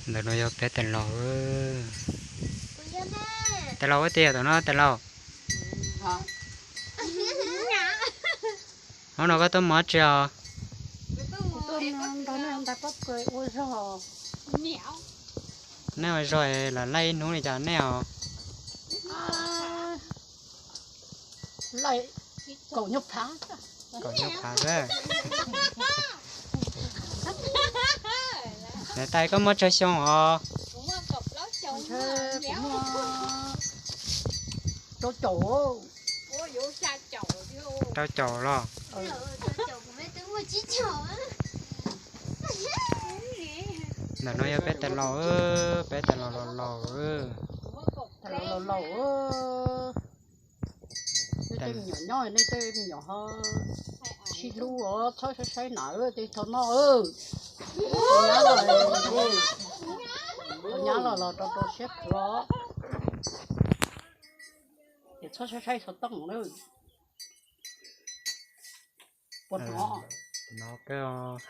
Ntawm no yog peb tais laus. Tais laus ua tiag, tam no tais laus. Hnub no koj tuaj mus tsi os? Nej ua zog los laij ib hnub li cas nej os? Kaum nyuag phav. Niam tais, koj muaj tsawg xyoo os? Rau caum los? Ntawm no yog peb tais laus, peb tais laus laus laus. Tais laus laus laus. Nej tej me nyuam nyob, nej tej me nyuam ho sib hlub os, txhob saib saib na, tej thaum no thaum nyab los los rau rau siab khuav. Ces txhob saib saib xov tooj na. Puas hnov? Hnov kawg.